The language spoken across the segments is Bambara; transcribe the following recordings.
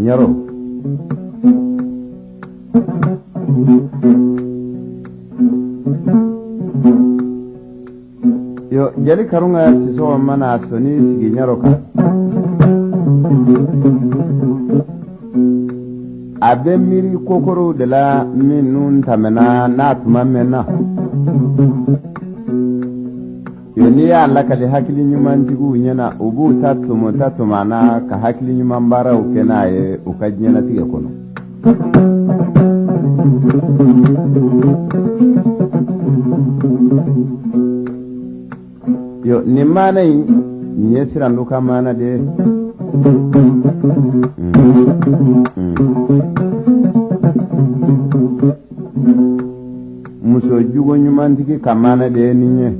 Ɲaro yo jeli Karunga Sisɔgɔ mana sɔni sigi ɲaro kan, a bɛ miiri kokorow de la minnu tɛmɛna n'a tuma mɛnna. Yo n'i y'a lakali hakili ɲumantigiw ɲɛna, u b'u ta tɔmɔta tɔmɔna ka hakili ɲuman baaraw kɛ n'a ye u ka diɲɛlatigɛ kɔnɔ. Yo nin maana in, nin ye Sirandu ka maana de ye. Muso jugu ɲumantigi ka maana de ye nin ye.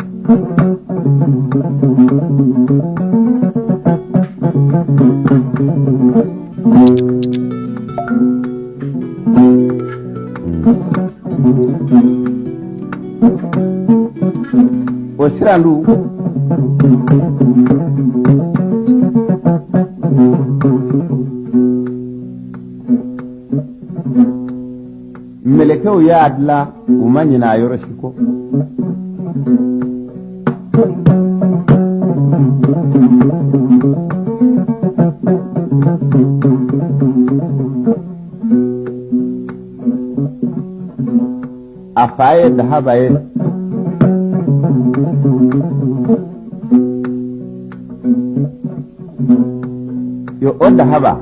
O Sirandu mɛlɛkɛw y'a dilan, u ma ɲinɛ a yɔrɔ si kɔ. A fa ye Dahaba ye. Yo o Dahaba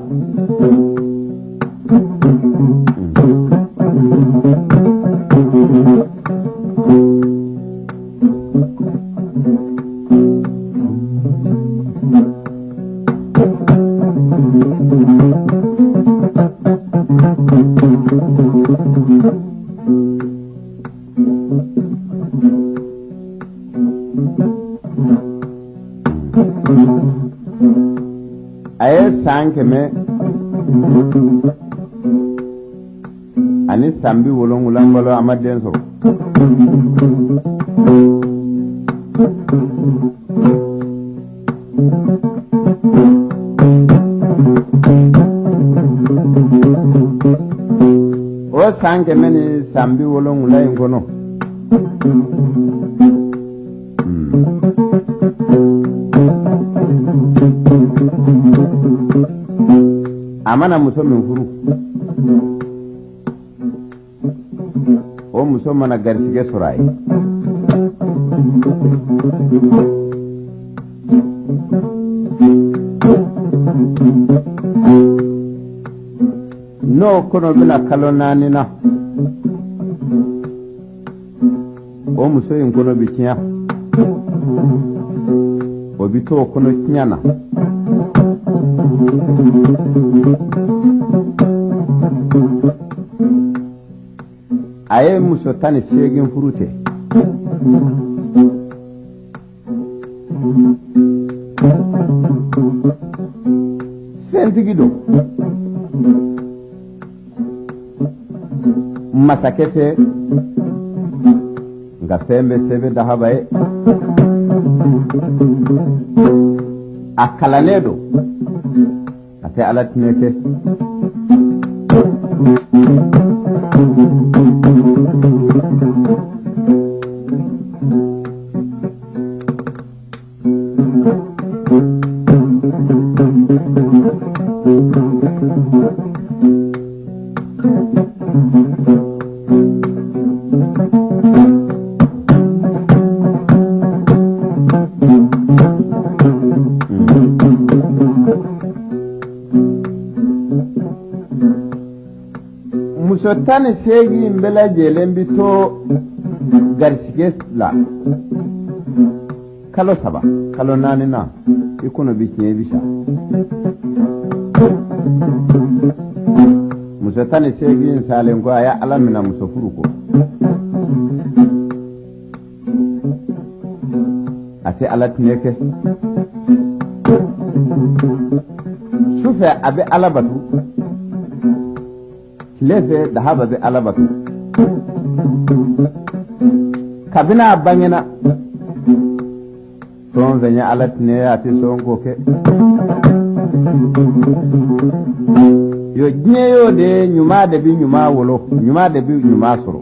a ye san 170 balo, a ma den sɔrɔ. O san 170 in kɔnɔ, a mana muso min furu, o muso mana garisɛgɛ sɔrɔ a ye, n'o kɔnɔ bɛna kalo 4 na, o muso in kɔnɔ bɛ tiɲɛ, o bɛ to o kɔnɔ tiɲɛ na. A ye muso 18 furu ten. Fɛntigi don, masakɛ tɛ, nka fɛn bɛ sɛbɛn Dahaba ye. A kalannen don, a tɛ ala tinɛ kɛ. Muso 18 bɛɛ lajɛlen bɛ to garisigɛ la kalo 3, kalo 4 na, i kɔnɔ bɛ tiɲɛ, i bɛ sa. Muso 18 salen kɔ, a ye Ala minɛ muso furu kɔ. A tɛ Ala tinɛ kɛ. Su fɛ a bɛ Ala batu, tile fɛ Dahaba bɛ Ala batu. Kabini a bangena, fɛn o fɛn ye Ala tinɛ ye, a tɛ sɔn k'o kɛ. Yo, diɲɛ y'o de ye, ɲuman de bɛ ɲuman wolo, ɲuman de bɛ ɲuman sɔrɔ.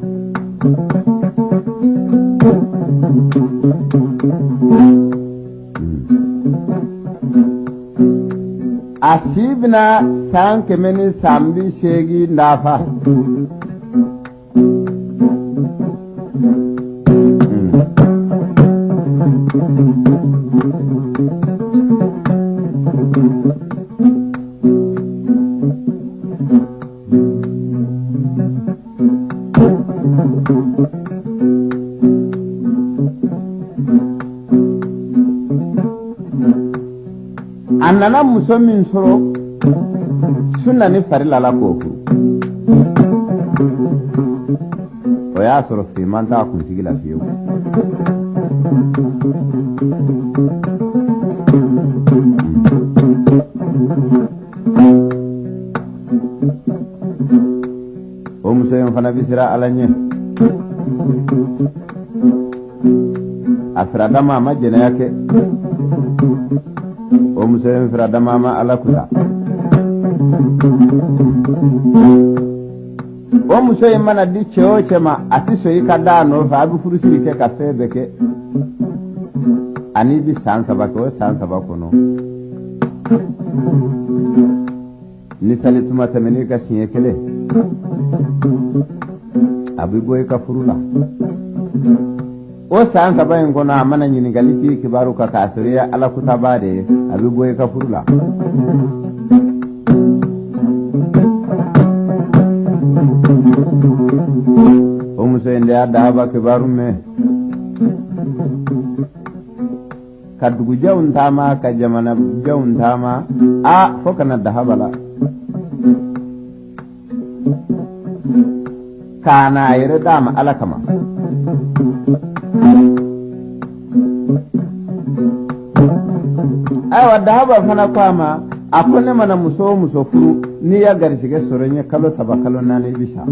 A si bɛna san 180 dafa. A nana muso min sɔrɔ sunna ni farila la k'o furu, o y'a sɔrɔ finman t'a kunsigi la fiyewu. O muso in fana bɛ siran Ala ɲɛ. A firadama, a ma jɛnɛya kɛ. O muso in firadama, a ma Ala kuta. O muso in mana di cɛ o cɛ ma, a tɛ sɔn i ka da a nɔfɛ. A bɛ furusiri kɛ ka fɛn bɛɛ kɛ, ani bɛ san 3 kɛ. O san 3 kɔnɔ, ni sali tuma tɛmɛn'i ka siɲɛ kelen, a bɛ bɔ i ka furu la. O san 3 in kɔnɔ, a mana ɲininkali k'i kibaru kan k'a sɔrɔ i ye Ala kutabaa de ye, a bɛ bɔ i ka furu la. O muso in de y'a Dahaba kibaru mɛn, ka dugujanw taama, ka jamanajanw taama, a fo ka na Dahaba la, k'a n'a yɛrɛ d'a ma Ala kama. Ayiwa, Dahaba fana ko a ma, a ko ne mana muso o muso furu, n'i ya garisigɛ sɔrɔ n ye kalo 3, kalo 4, i bɛ sa.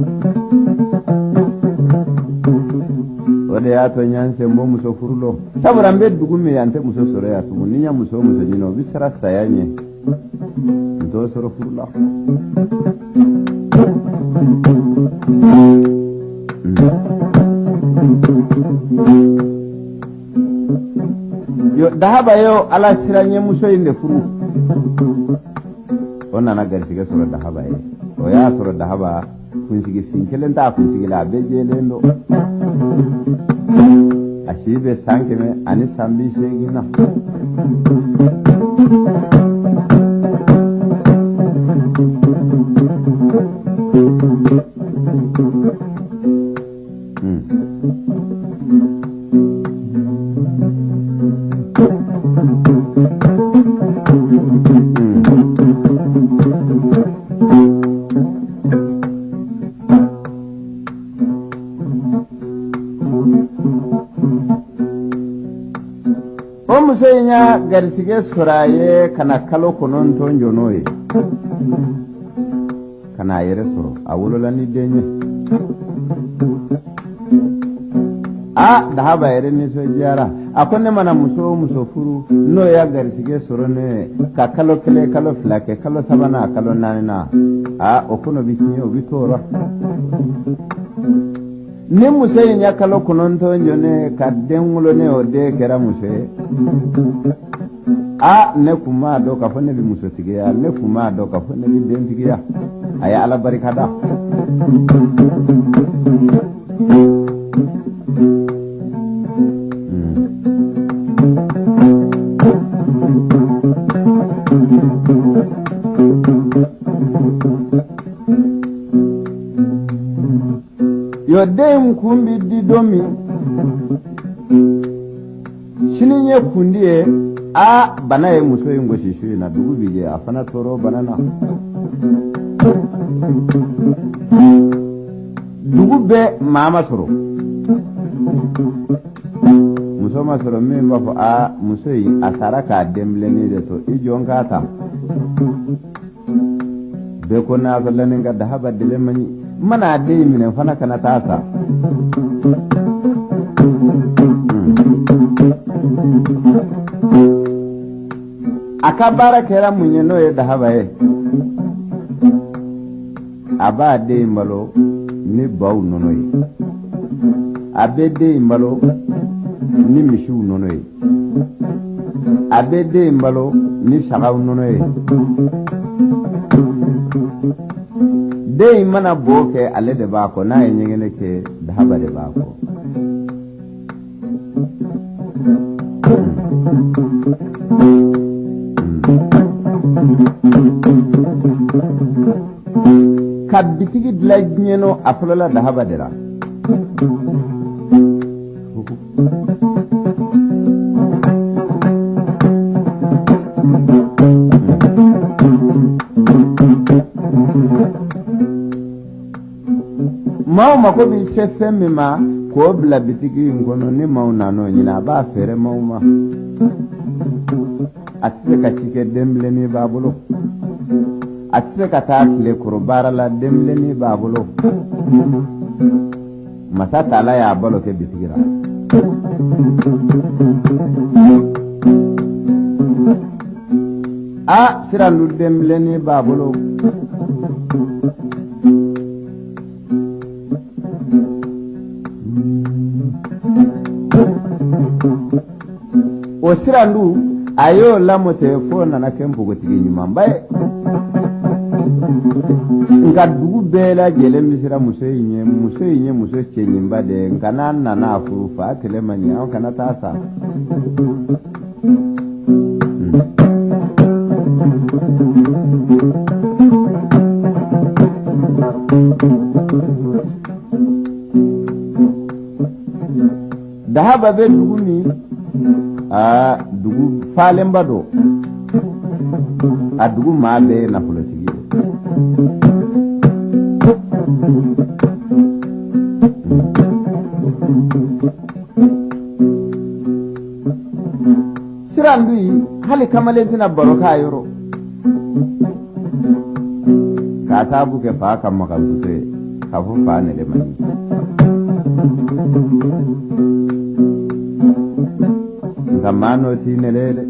O de y'a to n y'an sen bɔ muso furu lɔ, sabula n bɛ dugu min yan, n tɛ muso sɔrɔ yan tugun. Ni n ye muso o muso ɲini, o bɛ siran saya ɲɛ, n t'o sɔrɔ furu la. Yo, Dahaba ye Ala siranɲɛmuso in de furu. O nana garisigɛ sɔrɔ Dahaba ye. O y'a sɔrɔ Dahaba kunsigi fin kelen t'a kunsigi la, a bɛɛ jɛlen don. A si bɛ san 180 na. O muso in y'a garisigɛ sɔrɔ a ye ka na kalo 9 jɔ n'o ye, ka n'a yɛrɛ sɔrɔ a wolola ni den ye. A Dahaba yɛrɛ nisɔndiyara. A ko ne mana muso o muso furu, n'o y'a garisigɛ sɔrɔ ne ye ka kalo 1, kalo 2 kɛ, kalo sabanan, kalo naaninan, a o kɔnɔ bɛ tiɲɛ, o bɛ tɔɔrɔ. Ni muso in ya kalo 9 jɔ ne ka den wolo ne, o den kɛra muso ye. A ne kun m'a dɔn k'a fɔ ne bɛ musotigiya, ne kun m'a dɔn k'a fɔ ne bɛ dentigiya. A ye Ala barika da. Yo, den kun bɛ di don min, sini ye kundi ye. A bana ye muso in gosi su in na, dugu bi jɛ, a fana tɔɔrɔ bana na. Dugu bɛɛ maa ma sɔrɔ, muso ma sɔrɔ min b'a fɔ aa muso in a sara k'a denbilennin de to, i jɔ n k'a ta. Bɛɛ ko n'a sɔrɔla nin ka dahaba dɛlɛ man ɲi, n mana a den minɛ fana kana taa sa. A ka baara kɛra mun ye n'o ye dahaba ye? A b'a den balo ni baw nɔnɔ ye, a bɛ den balo ni misiw nɔnɔ ye, a bɛ den balo ni sagaw nɔnɔ ye. Den in mana bo kɛ, ale de b'a kɔ, n'a ye ɲɛgɛnɛ kɛ, dahaba de b'a kɔ. Ka bitigi dilan diɲɛ nɔ, a fɔlɔla dahaba de la. Maaw mako bɛ se fɛn min ma k'o bila bitigi in kɔnɔ, ni maaw nan'o ɲini, a b'a feere maaw ma. A tɛ se ka ci kɛ, denbilennin b'a bolo. A tɛ se ka taa tile kɔrɔ baara la, denbilennin b'a bolo. Masa taala y'a balo kɛ bitigi la. A sirandu denbilennin b'a bolo. O sirandu, a y'o lamɔ ten f'o nana kɛ npogotigi ɲumanba ye. Nka dugu bɛɛ lajɛlen bɛ siran muso in ɲɛ. Muso in ye muso cɛɲinba de ye, nka n'a nana a furu, fa tɛlɛ man ɲɛ, anw kana taa sa. Dahaba bɛ dugu min, aa dugu falenba don, a dugu maa bɛɛ ye nafolotigi ye. Sirandu yi, hali kamalen tɛna baro k'a yɔrɔ k'a sababu kɛ fa ka magankuto ye, k'a fɔ fa nɛlɛ man ɲi. Nka maa n'o t'i nɛlɛ ye dɛ.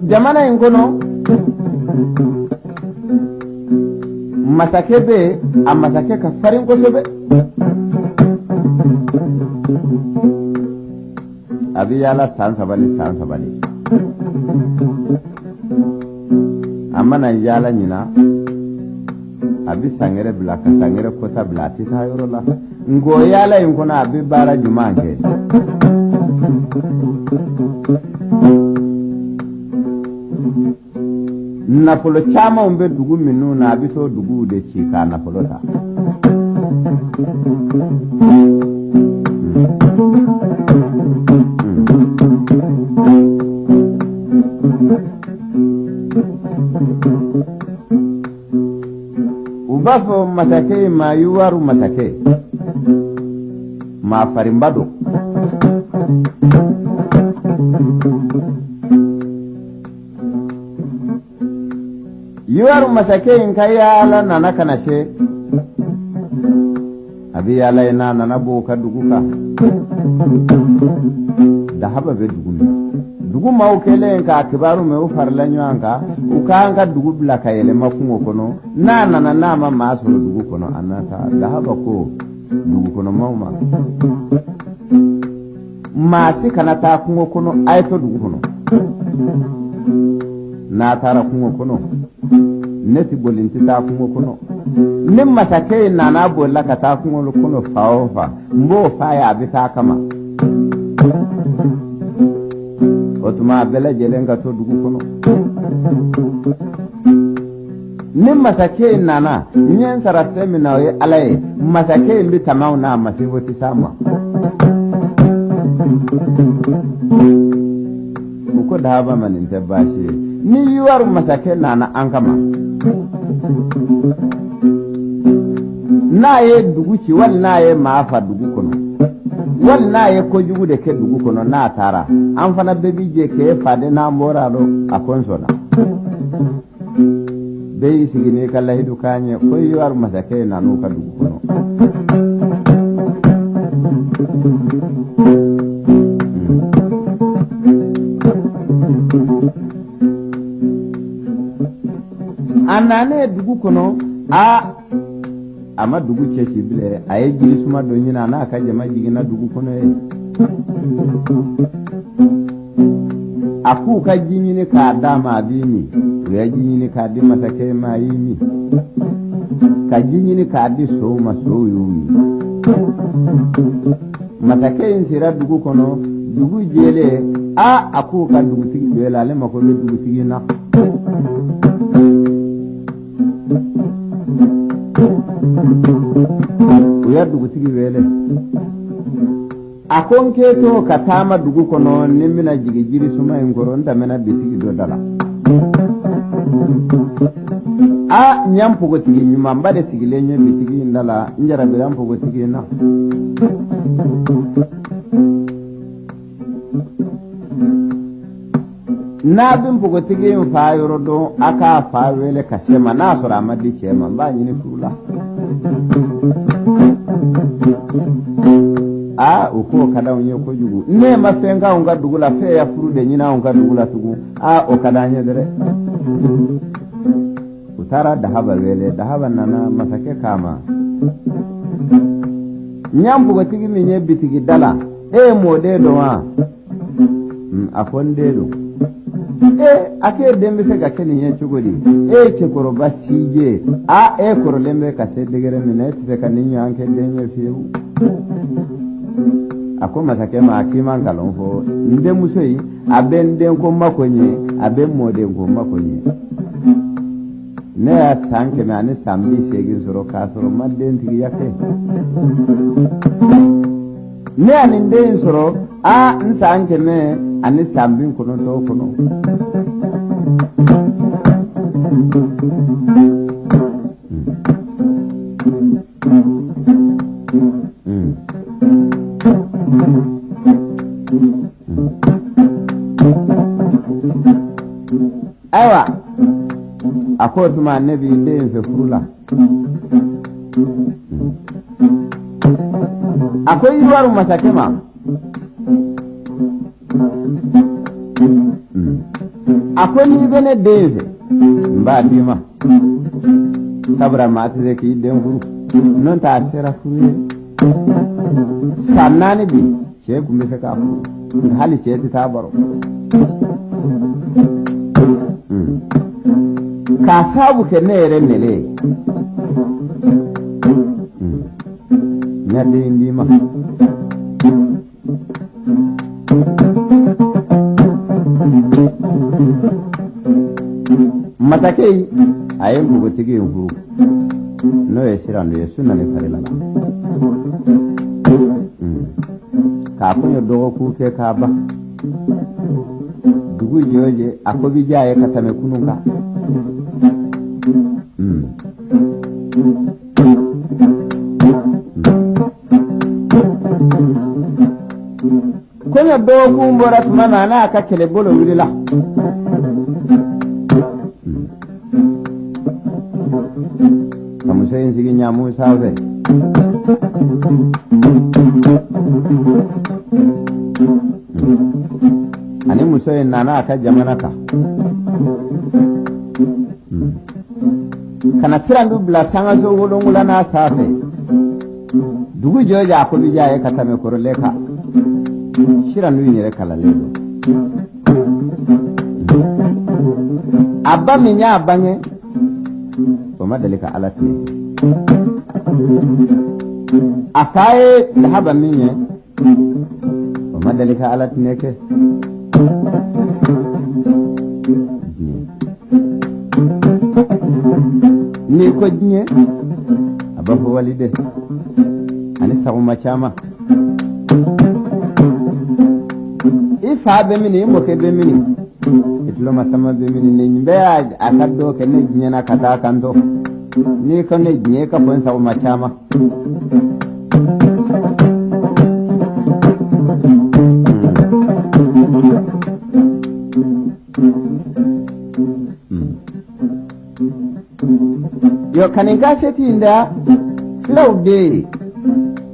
Jamana in kɔnɔ, masakɛ bɛ yen, a masakɛ ka farin kosɛbɛ. A bɛ yaala san saba ni san saba de. A mana yaala ɲina, a bɛ sangɛrɛ bila ka sangɛrɛ kɔta bila, a tɛ taa yɔrɔ la. Nka o yaala in kɔnɔ, a bɛ baara jumɛn kɛ? Nafolo camanw bɛ dugu minnu na, a bɛ t'o duguw de ci k'a nafolo ta. U b'a fɔ masakɛ in ma Yuwaru masakɛ, maa farinba don. Yuwaru masakɛ in ka yaala nana ka na se, a bɛ yaala yen, n'a nana b'o ka dugu kan. Dahaba bɛ dugu min, dugu maaw kɛlen k'a kibaru mɛn, u farila ɲɔgɔn kan, u k'an ka dugu bila ka yɛlɛma kungo kɔnɔ. N'a nana, n'a ma maa sɔrɔ dugu kɔnɔ, a na taa. Dahaba ko Dugukɔnɔmaw ma, maa si kana taa kungo kɔnɔ, a ye to dugu kɔnɔ. N'a taara kungo kɔnɔ, ne tɛ boli, n tɛ taa kungo kɔnɔ. Ni masakɛ in nana bolila ka taa kungo kɔnɔ fan o fan, n b'o f'a ye, a bɛ taa kama. O tuma a bɛɛ lajɛlen ka to dugu kɔnɔ. Ni masakɛ in nana, n ye n sara fɛn min na, o ye ala ye. Masakɛ in bɛ tɛmɛ anw na, a ma se fo tɛ s'a ma. U ko dahaba ma, nin tɛ baasi ye. Ni yuwaru masakɛ nana an kama, n'a ye dugu ci, wali n'a ye maa fa dugu kɔnɔ, wali n'a ye kojugu de kɛ dugu kɔnɔ, n'a taara, an fana bɛɛ bi jɛ k'e fa de n'an bɔra a dɔn. A ko n sɔnna. Bɛɛ y'i sigi n'i ka layidu kan ye fo yuwaru masakɛ nan'u ka dugu kɔnɔ. A nanen dugu kɔnɔ, a a ma dugu cɛ ci bilen. A ye jirisuma dɔ ɲini, a n'a ka jama jiginna dugu kɔnɔ ye. A k'u ka ji ɲini k'a d'a ma, a b'i min. U ye ji ɲini k'a di masakɛ ma, a y'i min. Ka ji ɲini k'a di sow ma, sow y'u min. Masakɛ in sera dugu kɔnɔ, dugu jɛlen, a a k'u ka dugutigi wele, ale mako bɛ dugutigi na. U ye dugutigi wele. A ko n k'e to ka taama dugu kɔnɔ, ni n bɛna jigin jirisuma in kɔrɔ, n tɛmɛna bitigi dɔ da la. A n ye npogotigi ɲumanba de sigilen ye bitigi in da la. N jarabira npogotigi in na. N'a bɛ npogotigi in fa yɔrɔ dɔn, a k'a fa wele ka se ma. N'a sɔrɔ a ma di cɛ ma, n b'a ɲini furu la. Aa, u k'o ka d'anw ye kojugu. Ne ma fɛn k'anw ka dugu la, f'e ya furu de ɲini anw ka dugu la tugun. Aa, o ka d'an ye dɛrɛ. U taara dahaba wele. Dahaba nana, masakɛ k'a ma: n y'a npogotigi min ye bitigi da la, e ye mɔden dɔn wa? A ko n den don. Ee, a k'e den bɛ se ka kɛ nin ye cogo di? E ye cɛkɔrɔba sije, a e kɔrɔlen bɛ ka se degré min na, e tɛ se ka nin ɲɔgɔn kɛ den ye fiyewu. A ko masakɛ ma, a k'i ma nkalon fɔ. N denmuso in, a bɛ n den ko mako ɲɛ, a bɛ n mɔden ko mako ɲɛ. Ne y'a san 180 sɔrɔ k'a sɔrɔ n ma dentigiya kɛ. Ne y'a nin den in sɔrɔ a n san 190 kɔnɔ. Ayiwa, a ko o tuma ne b'i den in fɛ furu la. A ko yiriwaru masakɛ ma, a ko n'i bɛ ne den fɛ, n b'a d'i ma, sabula maa tɛ se k'i den furu, n'o tɛ a sera furu ye san 4 bi, cɛ tun bɛ se k'a furu, nka hali cɛ tɛ taa baro k'a sababu kɛ ne yɛrɛ nɛlɛ ye. N ya den d'i ma. Masakɛ in, a ye npogotigi in furu, n'o ye Sirandu ye, su nani farila la k'a kɔɲɔ dɔgɔkun kɛ k'a ban. Dugu jɛ o jɛ, a ko bi diya a ye ka tɛmɛ kunun kan. Kɔɲɔ dɔgɔkun bɔra tuma min, a n'a ka kɛlɛbolo wulila ka muso in sigi ɲamu sanfɛ. Ani muso in nana a ka jamana kan ka na Sirandu bila sangaso wolonwulanan sanfɛ. Dugu jɔ jɛ a ko bɛ diya a ye ka tɛmɛ kɔrɔlen kan. Sirandu in yɛrɛ kalanlen don. A ba min y'a bange, o ma deli ka Ala tiɲɛ kɛ. A fa ye Dahaba min ye, o ma deli ka Ala tiɲɛ kɛ. N'i ko diɲɛ, a b'a fɔ waliden ani sagoma caman. I fa bɛ mini, i mɔkɛ bɛ mini, i tulomasama bɛ mini, nin bɛɛ y'a ka dɔ kɛ ne diɲɛ na ka taa kan to. N'i ko ne diɲɛ, i ka fɔ n sagoma caman. Yo ka nin kasɛti in da filaw de ye,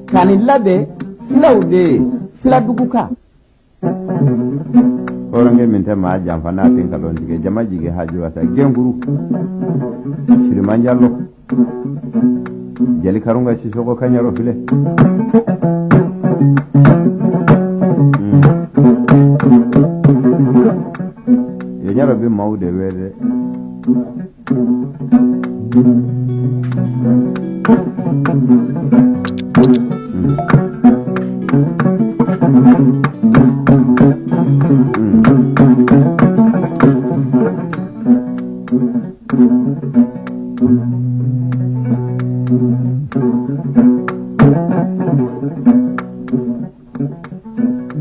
ka nin labɛn filaw de ye, filadugu kan. Hɔrɔnkɛ min tɛ maa janfa n'a tɛ nkalon tigɛ, jama jigi haju wasa genkuru siriman jalo jeli karunga sisɔgɔ kaɲarɔ filɛ. Yo ɲarɔ bɛ maaw de wele.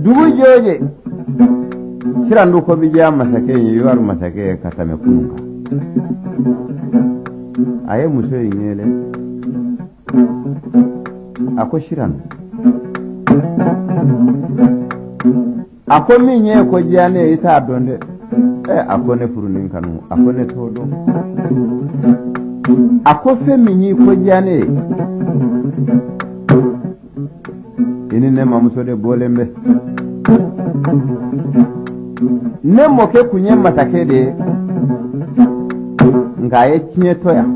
Dugu jɔjɛ sirandu ko bɛ diya masakɛ ye, yuwaru masakɛ ye ka tɛmɛ kunun kan. A ye muso in wele, a ko sirandu, a ko min ye ko diya ne ye, i t'a dɔn dɛ. Ɛ, a ko ne furu nin kanu, a ko ne t'o dɔn. A ko fɛn min y'i ko diya ne ye, i ni ne mamuso de bɔlen bɛ. Ne mɔkɛ kun ye masakɛ de ye, nka a ye tiɲɛ to yan.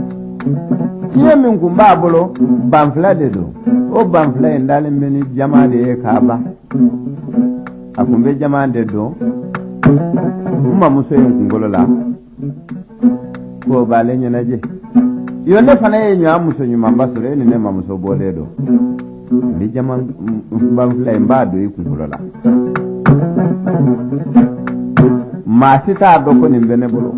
Tiɲɛ min kun b'a bolo, banfila de don. O banfila in dalen bɛ ni jama de ye k'a ban. A kun bɛ jama de don n mamuso in kunkolo la k'o b'ale ɲɛnajɛ. Yo, ne fana ye ɲɔgɔn muso ɲumanba sɔrɔ, e ni ne mamuso bɔlen don ni jama banfila in b'a don i kunkolo la, maa si t'a dɔn ko nin bɛ ne bolo.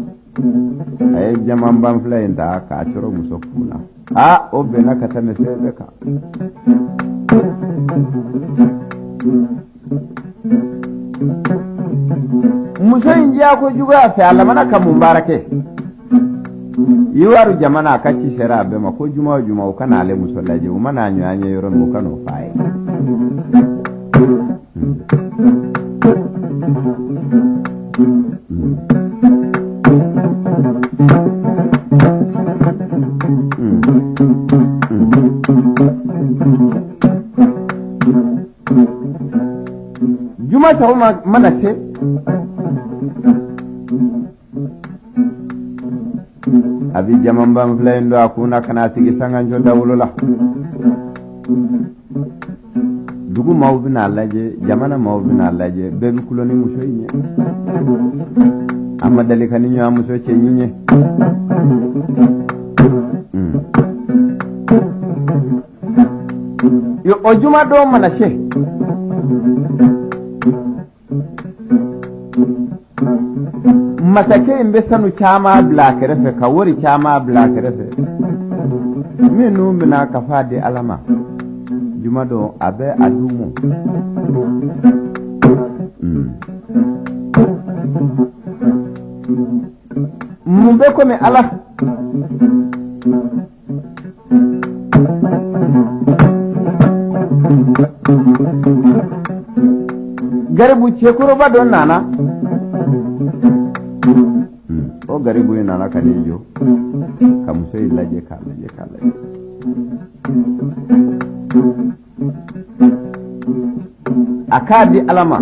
A ye jama banfila in ta k'a cɔrɔ muso kun na. Aa, o bɛnna ka tɛmɛ fɛn bɛɛ kan. Muso in diya ko juguya fɛ, a lamana ka mun baara kɛ? Yiwaru jamana, a ka ci sera a bɛɛ ma ko juma o juma u ka n'ale muso lajɛ. U mana ɲɔgɔn ye yɔrɔ min, u ka n'o f'a ye. Juma sɔgɔma mana se, a bɛ jamanbanfila in don a kun na ka n'a sigi sankanso dawolo la. Dugu maaw bɛna a lajɛ, jamana maaw bɛna a lajɛ, bɛɛ bɛ kulo ni muso in ye. A ma deli ka ni ɲɔgɔn muso cɛɲi ye. O jumadon mana se, masakɛ in bɛ sanu caman bila a kɛrɛfɛ, ka wari caman bila a kɛrɛfɛ, minnu bɛna kafa di Ala ma jumadon, a bɛ a d'u ma. Mun bɛ komi Ala? Garibu cɛkɔrɔba dɔ nana. O garibu in nana ka n'i jɔ ka muso in lajɛ, k'a lajɛ, k'a lajɛ. A k'a di Ala ma.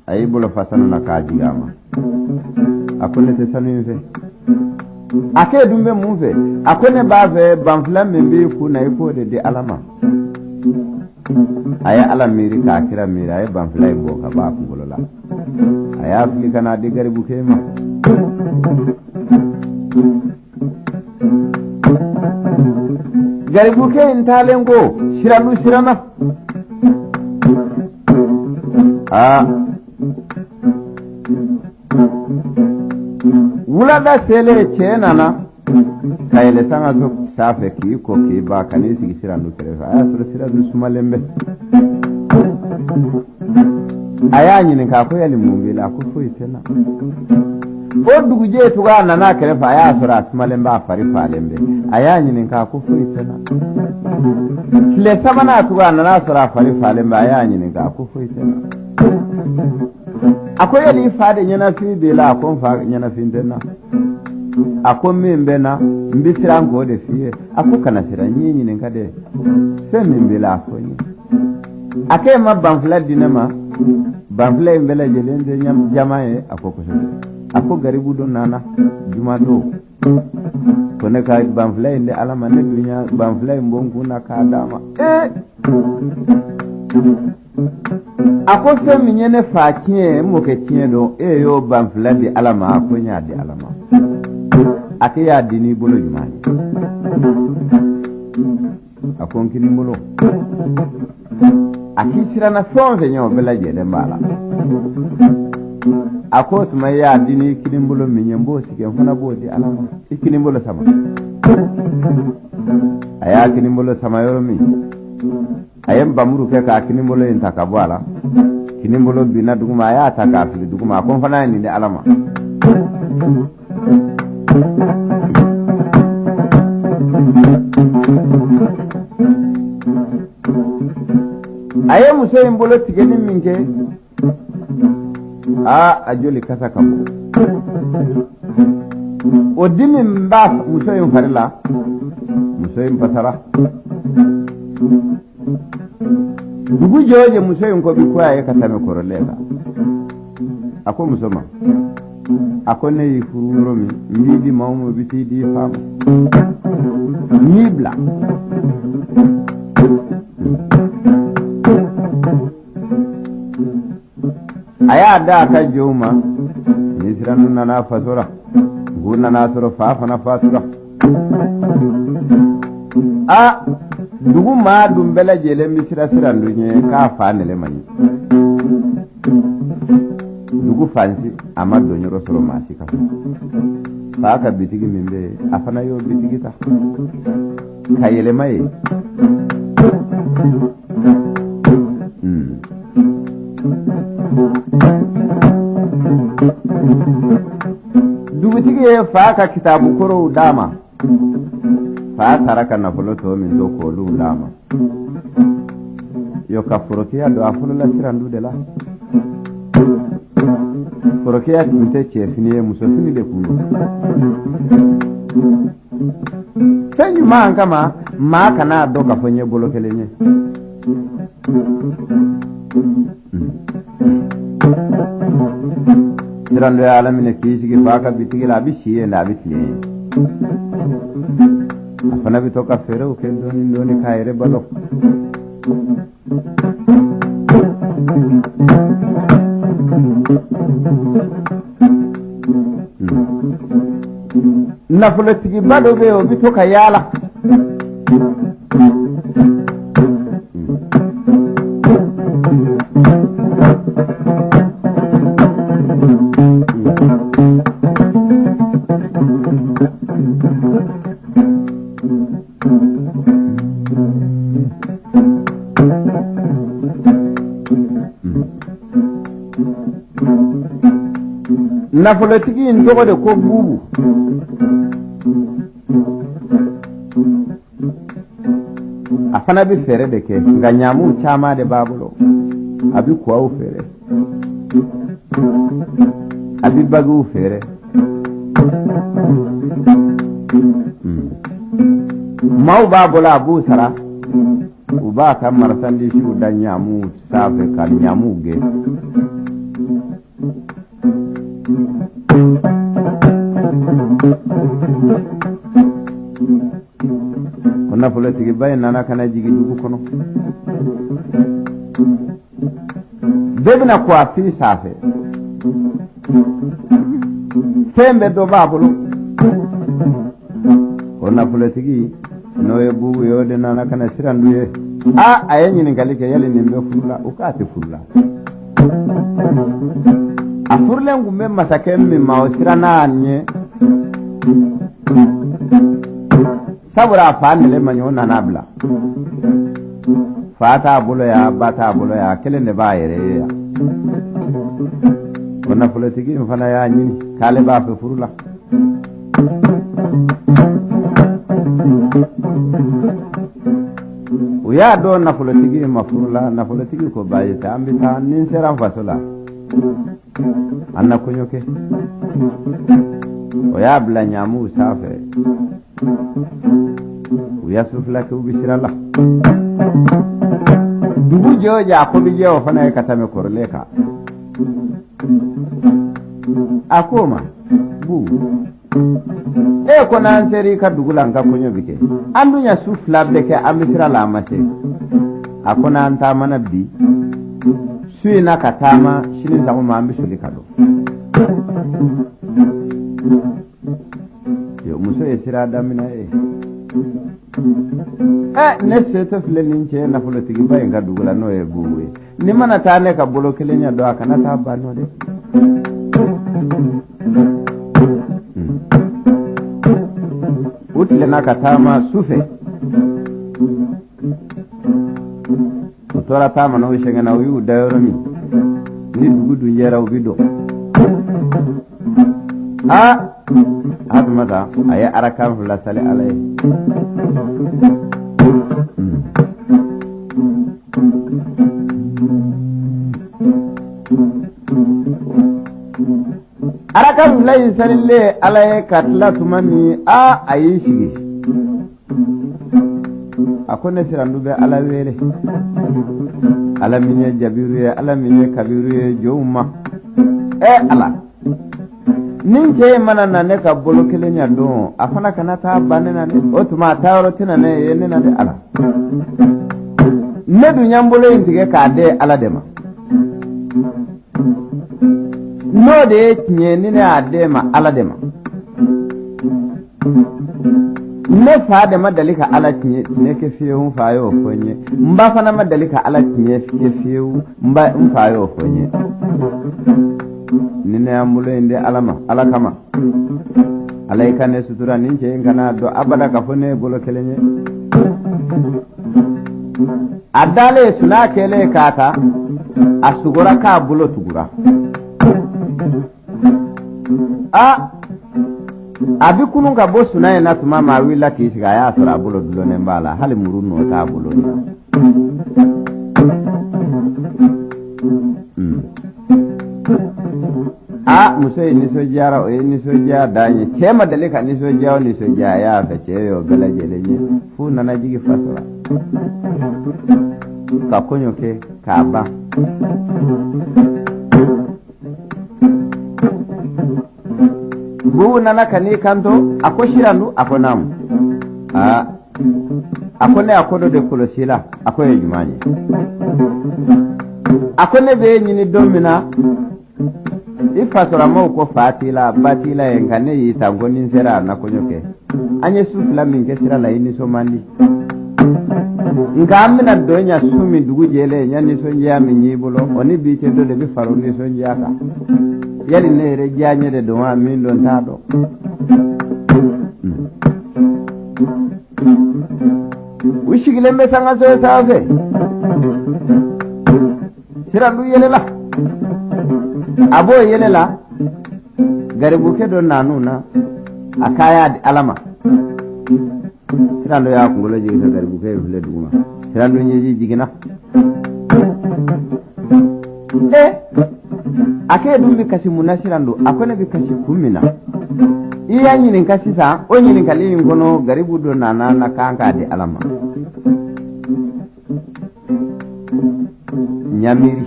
A y'i bolo fa sanu na k'a jigin a ma. A ko ne tɛ sanu in fɛ. A k'e dun bɛ mun fɛ? A ko ne b'a fɛ banfila min b'i kun na, i k'o de di Ala ma. A ye Ala miiri k'a kira miiri, a ye banfula in bɔ ka bɔ a kunkolo la, a y'a fili ka n'a di garibukɛ ma. Garibukɛ in taalen ko Sirandu siranna. Aa, wulada selen, cɛ nana ka yɛlɛ sankaso sanfɛ k'i ko k'i ba ka n'i sigi Sirandu kɛrɛfɛ. A y'a sɔrɔ Sirandu sumalen bɛ. A y'a ɲininka, a ko yali mun b'i la? A ko foyi tɛ n na. O dugujɛ tugun, a nana a kɛrɛfɛ, a y'a sɔrɔ a sumalen bɛ, a fari falen bɛ. A y'a ɲininka, a ko foyi tɛ n na. Tile sabanan tugun, a nana sɔrɔ a fari falen bɛ, a y'a ɲininka, a ko foyi tɛ n na. A ko yali i fa de ɲɛnafin b'i la? A ko n fa ɲɛnafin tɛ n na. A ko min bɛ n na, n bɛ siran k'o de f'i ye. A ko kana siran, n y'i ɲininka de, fɛn min b'i la, a fɔ n ye. A k'e ma banfula di ne ma, banfula in bɛɛ lajɛlen tɛ jama ye? A ko kosɛbɛ. A ko garibu dɔ nana jumadon ko ne ka banfula in di Ala ma, ne dun ya banfula in bɔ n kun na k'a d'a ma. Ee, a ko fɛn min ye ne fa tiɲɛ, n mɔkɛ tiɲɛ don, e y'o banfula di Ala ma? A ko n y'a di Ala ma. A k'e y'a di n'i bolo jumɛn ye? A ko n kinin bolo. A k'i siranna fɛn o fɛn ɲɛ, o bɛɛ lajɛlen b'a la. A ko o tuma i y'a di n'i kinin bolo min ye, n b'o sigi, n fana b'o di Ala ma. I kinin bolo sama. A y'a kinin bolo sama yɔrɔ min, a ye npanmuru kɛ k'a kinin bolo in ta ka bɔ a la. Kinin bolo binna duguma, a y'a ta k'a fili duguma. A ko n fana ye nin di Ala ma. A ye muso in bolo tigɛli min kɛ, aa, a joli kasa ka bon. O dimi min b'a muso in fari la, muso in fasara. Dugu jɛ o jɛ, muso in ko bi ko a ye ka tɛmɛ kɔrɔlen kan. A ko muso ma, a ko ne y'i furu yɔrɔ min, n b'i di maa ma, i bɛ t'i di i fa ma, n y'i bila. A y'a da a ka jɔnw ma. Ni Sirandu nana faso la, k'u nana sɔrɔ fa fana fatura. A dugu maa dun bɛɛ lajɛlen bɛ siran Sirandu ɲɛ k'a fa nɛlɛ man ɲi. Dugu fansi a ma don yɔrɔ sɔrɔ maa si ka so. Fa ka bitigi min bɛ yen, a fana y'o bitigi ta ka yɛlɛma yen. Dugutigi ye fa ka kitabu kɔrɔw d'a ma. Fa taara ka nafolo tɔ min to, k'olu d'a ma. Yo, ka forokiya don a fɔlɔla Sirandu de la. Forokiya tun tɛ cɛfini ye, musofini de tun don. Fɛn ɲuman kama, maa kana a dɔn k'a fɔ n ye bolo kelen ye. Sirandu ye Ala minɛ k'i sigi fa ka bitigi la. A bɛ si yen de, a bɛ tilen yen. A fana bɛ to ka feerew kɛ dɔɔni dɔɔni k'a yɛrɛ balo. Nafolotigiba dɔ bɛ yen, o bɛ to ka yaala. Nafolotigi in tɔgɔ de ko Bubu. A fana bɛ feere de kɛ, nka ɲaamuw caman de b'a bolo. A bɛ kuwaw feere, a bɛ bagiw feere. Maaw b'a bolo, a b'u sara, u b'a ka marasandisiw da ɲaamuw sanfɛ ka ɲaamuw gɛn. Ko Nafolotigiba in nana ka na jigin dugu kɔnɔ, bɛɛ bɛna ko a fi sanfɛ, fɛn bɛɛ dɔ b'a bolo. O nafolotigi n'o ye Bubu ye, o de nana ka na Sirandu ye. A a ye ɲininkali kɛ, yali nin bɛ furu la? U k'a tɛ furu la. A furulen tun bɛ masakɛ min ma, o siranna a ɲɛ, sabula a fa nɛlɛ ma ɲɛ, o nana a bila. Fa t'a bolo yan, ba t'a bolo yan, kelen de b'a yɛrɛ ye yan. O nafolotigi in fana y'a ɲini k'ale b'a fɛ furu la. U y'a dɔn nafolotigi in ma furu la. Nafolotigi ko baasi tɛ, an bɛ taa, ni n sera n faso la, an na kɔɲɔ kɛ. O y'a bila ɲaamuw sanfɛ, u ya su fila kɛ, u bɛ sira la. Dugu jɛ o jɛ, a ko bɛ jɛ o fana ye ka tɛmɛ kɔrɔlen kan. A ko ma, Bubu, e ko n'an sera i ka dugu la, n ka kɔɲɔ bɛ kɛ. An dun ya su fila bɛɛ kɛ, an bɛ sira la, an ma se. A ko n'an taamana bi su in na ka taama sini sɔgɔma, an bɛ soli ka don. Yo, muso ye sira daminɛ ye. Ɛ, ne setɔ filɛ nin cɛ nafolotigiba in ka dugu la, n'o ye Bubu ye. Ni mana taa ne ka bolo kelen ɲɛ dɔn, a kana taa ban nɔ dɛ. U tilenna ka taama su fɛ, u tora taama na, u sɛgɛnna, u y'u da yɔrɔ min, ni dugu dun jɛra, u bi don. Aa, Hatumata a ye arakan fila sali Ala ye. Arakan fila in salilen Ala ye ka tila tuma min, a a y'i sigi, a ko ne Sirandu bɛ Ala wele, Ala min ye jabiru ye, Ala min ye kabiru ye jɔnw ma. Ɛ Ala, nin cɛ in mana na ne ka bolo kelen ɲa don, a fana kana taa ban ne na dɛ. O tuma a taayɔrɔ tɛna ne ye ne na dɛ. Ala, ne dun y'an bolo in tigɛ k'a di Ala de ma, n'o de ye tiɲɛ ni ne y'a d'e ma, Ala de ma. Ne fa de ma deli ka Ala tiɲɛ kɛ fiyewu, n fa y'o fɔ n ye. N ba fana ma deli ka Ala tiɲɛ kɛ fiyewu, n ba n fa y'o fɔ n ye. Ni ne y'an bolo in di Ala ma, Ala kama, Ala i ka ne sutura, nin cɛ in kana dɔn abada k'a fɔ ne ye bolo kelen ye. A dalen suna kɛlen k'a ta, a sugora k'a bolo tugura. A a bɛ kunun ka bɔ suna in na tuma min, a wulila k'i sigi, a y'a sɔrɔ a bolo dulonnen b'a la, hali muru nɔ t'a bolo. A muso ye nisɔndiyara, o ye nisɔndiya dan ye. Cɛ ma deli ka nisɔndiya o nisɔndiya y'a fɛ, cɛ y'o bɛɛ lajɛlen ye. F'u nana jigin faso la ka kɔɲɔ kɛ k'a ban. Bubu nana ka n'i kanto, a ko Sirandu, a ko naamu. Aa, a ko ne a ko dɔ de kɔlɔsi la. A ko ye jumɛn ye? A ko ne b'e ɲini don min na, i fasoramaw ko fa t'i la, ba t'i la yen, nka ne y'i ta ko ni n sera a na kɔɲɔ kɛ. An ye su fila min kɛ sira la, i nisɔn man di, nka an bɛna don yan su min dugu jɛlen, n ya nisɔndiya min y'i bolo, o ni bi cɛ dɔ de bɛ fara o nisɔndiya kan. Yali ne yɛrɛ diya ɲɛ de don wa? Min don, t'a dɔn. U sigilen bɛ sangaso sanfɛ, Sirandu yɛlɛla, a b'o yɛlɛ la, garibukɛ dɔ nan'u na, a k'a y'a di Ala ma. Sirandu y'a kunkolo jigin ka garibukɛ in filɛ duguma. Sirandu ɲɛji jiginna. E, a k'e dun bɛ kasi mun na, Sirandu? A ko ne bɛ kasi kun min na, i y'a ɲininka sisan. O ɲininkali in kɔnɔ, garibu dɔ nana na k'an k'a di Ala ma. Ɲamiri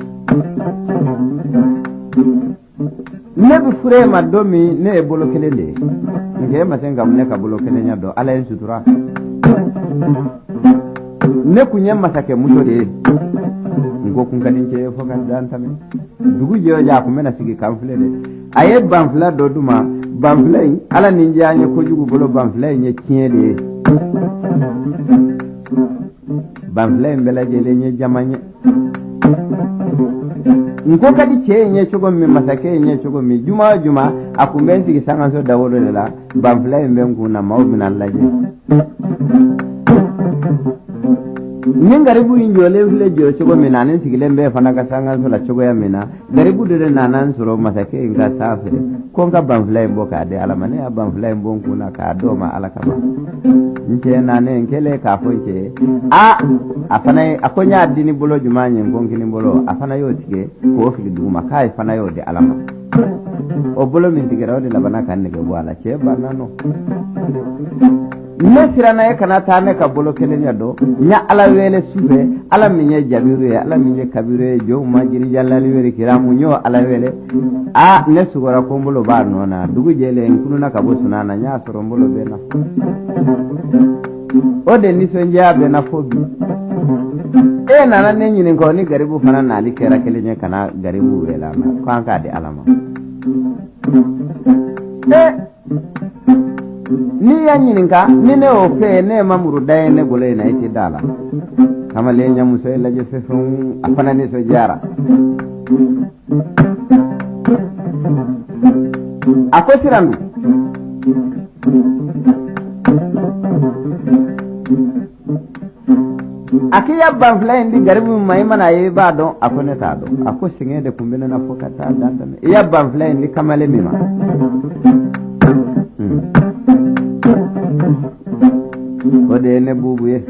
ne bɛ furu e ma don min, ne ye bolo kelen de ye, nka e ma se ka ne ka bolo kelenya dɔn. Ala ye sutura. Ne kun ye masakɛmuso de ye, n ko kun ka di n cɛ ye fo ka dan tɛmɛ. Dugu jɛ o jɛ, a kun bɛna sigi k'an filɛ dɛ. A ye banfila dɔ d'u ma. Banfila in, ala ni diya an ye kojugu bolo, banfila in ye tiɲɛ de ye. Banfila in bɛɛ lajɛlen ye jama ye. N ko ka di cɛ in ye cogo min, masakɛ in ye cogo min, juma o juma a kun bɛ n sigi sangaso dawolo de la, banfila in bɛ n kun na, maaw bɛna n lajɛ. Ni garibu in jɔlen filɛ jɔ cogo min na, ani sigilen bɛ fana ka sangaso la cogoya min na, garibu dɔ de nana n sɔrɔ masakɛ in ka sanfɛ ko n ka banfila in bɔ k'a di ala ma. Ne y'a banfila in bɔ n kun na k'a d'o ma ala kama. N cɛ nanen n kɛlen k'a fɔ n cɛ ye, a a fana ye a ko n y'a di ni bolo jumɛn ye? N ko n kini bolo. A fana y'o tigɛ k'o fili duguma k'a ye fana y'o di ala ma. O bolo min tigɛra, o de labanna ka nege bɔ a la. Cɛ banna nɔ. Ne siranna e kana taa ne ka bolo kelen ɲɛ dɔn. N ye ala wele su fɛ, ala min ye jabiru ye, ala min ye kabiru ye, jɔnw ma jirija laliweri kiramu, n y'o ala wele. A ne sugora ko n bolo b'a nɔ na. Dugu jɛlen, n kununa ka bɔ sunaa na, n y'a sɔrɔ n bolo bɛ na. O de nisɔndiya bɛ na fo bi. E nana ne ɲininka, o ni garibu fana nali kɛra kelen ye ka na garibu wele a ma ko an k'a di ala ma. E n'i y'a ɲininka ni ne y'o fɛ, ne ma muru da ye ne bolo yen na, i tɛ da la. Kamalen ɲamuso ye lajɛ fɛn, a fana nisɔndiyara. A ko Sirandu, a k'i ya banfila in di garibu min ma, i mana ye i b'a dɔn. A ko ne t'a dɔn. A ko sɛgɛn de tun bɛ ne na fo ka taa dan tɛmɛ. I ya banfila in di kamalen min ma, o de ye ne bubu ye.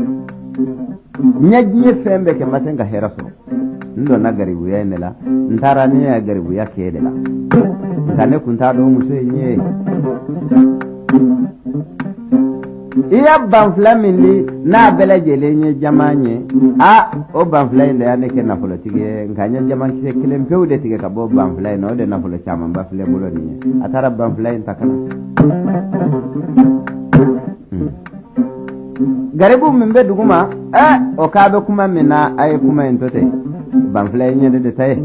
N ye diɲɛ fɛn bɛɛ kɛ, n ma se ka hɛrɛ sɔrɔ. N donna garibuya in de la, n taara ne ya garibuya kɛ de la, nka ne kun t'a dɔn muso ye n ye. I ya banfila min di n'a bɛɛ lajɛlen ye jama ye, a o banfila in de y'a ne kɛ nafolotigi ye. Nka n ye jamankisɛ kelen pewu de tigɛ ka bɔ banfila in na, o de nafolo camanba filɛ bolo nin ye. A taara banfila in ta ka na. Garibu min bɛ dugu ma, ɛ o k'a bɛ kuma min na, a ye kuma in to ten, banfila in ye ne de ta ye.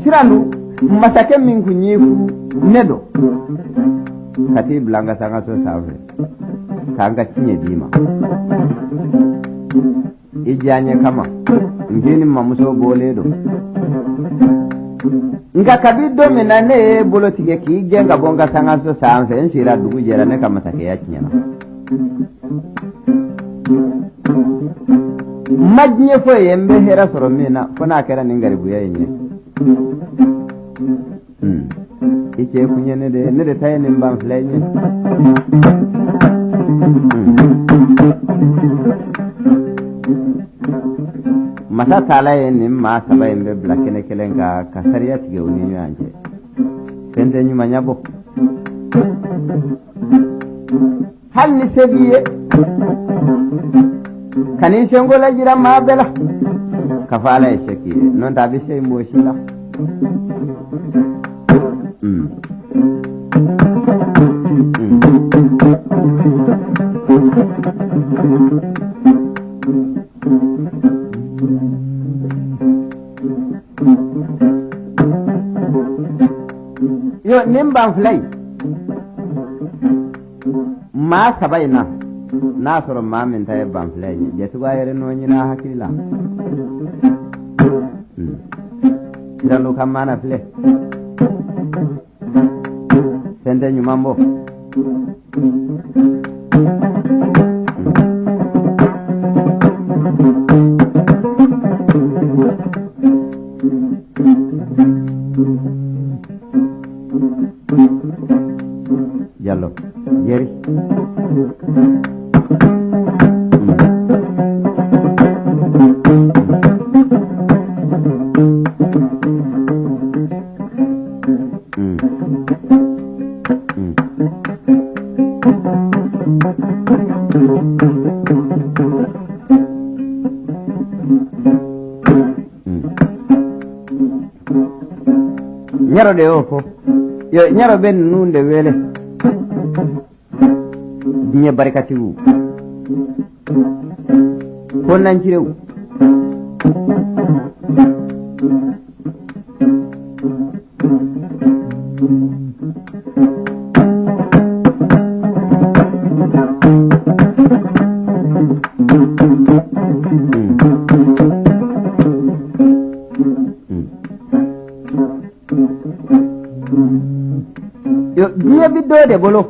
Sirandu, masakɛ min kun y'i furu ne don ka t'i bila n ka sangaso sanfɛ k'an ka tiɲɛ d'i ma i diyaɲɛ kama, n k'i ni mamuso bɔlen don. Nka kabi don min na ne ye bolo tigɛ k'i gɛn ka bɔ n ka sangaso sanfɛ, n sira dugu jɛra, ne ka masakɛya tiɲɛna. N ma diɲɛ foyi ye n bɛ hɛrɛ sɔrɔ min na fo n'a kɛra nin garibuya in ye. I cɛ kun ye ne de ye, ne de ta ye nin banfila in ye. Masa taala ye nin maa saba in bɛ bila kɛnɛ kelen kan ka sariya tigɛ u ni ɲɔgɔn cɛ. Fɛn tɛ ɲumanya bɔ, hali ni se b'i ye, kan'i senko lajira maa bɛɛ la k'a fɔ ala ye se k'i ye, n'o tɛ a bɛ se mɔgɔ si la. Yo, nin banfila in maa saba in na, n'a sɔrɔ maa min ta ye banfila in ye, jatigiw a yɛrɛ nɔ ɲini a hakili la. Sirandu ka maana filɛ, fɛn tɛ ɲuman bɔ. Jallo jeri. Ɲɛrɔ de y'o fɔ. Yo ɲarɔ bɛ ninnu de wele diɲɛ barikatigiw ko nancirew. Diɲɛ bɛ dɔ de bolo,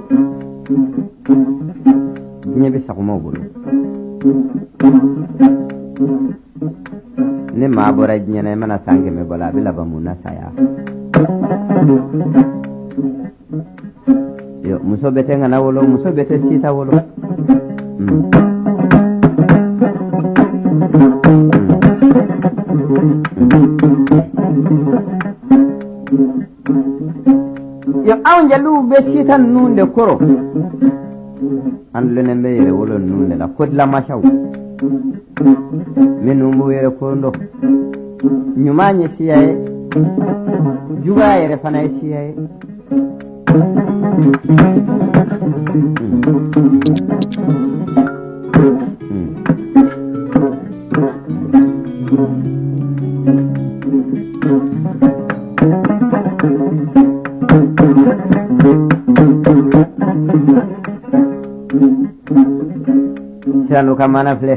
diɲɛ bɛ sagomaw bolo. Ni maa bɔra diɲɛ na, i mana san 100 bɔ la, a bɛ laban mun na? Saya. Muso bɛ tɛ ŋana wolo, muso bɛ tɛ sita wolo. Yo anw jeliw bɛ sita ninnu de kɔrɔ, an dulonnen bɛ yɛrɛ wolo ninnu de la, kodilanmasaw minnu b'u yɛrɛ kondo. Ɲuman ye siya ye, juguya yɛrɛ fana ye siya ye. Siranu ka mana filɛ.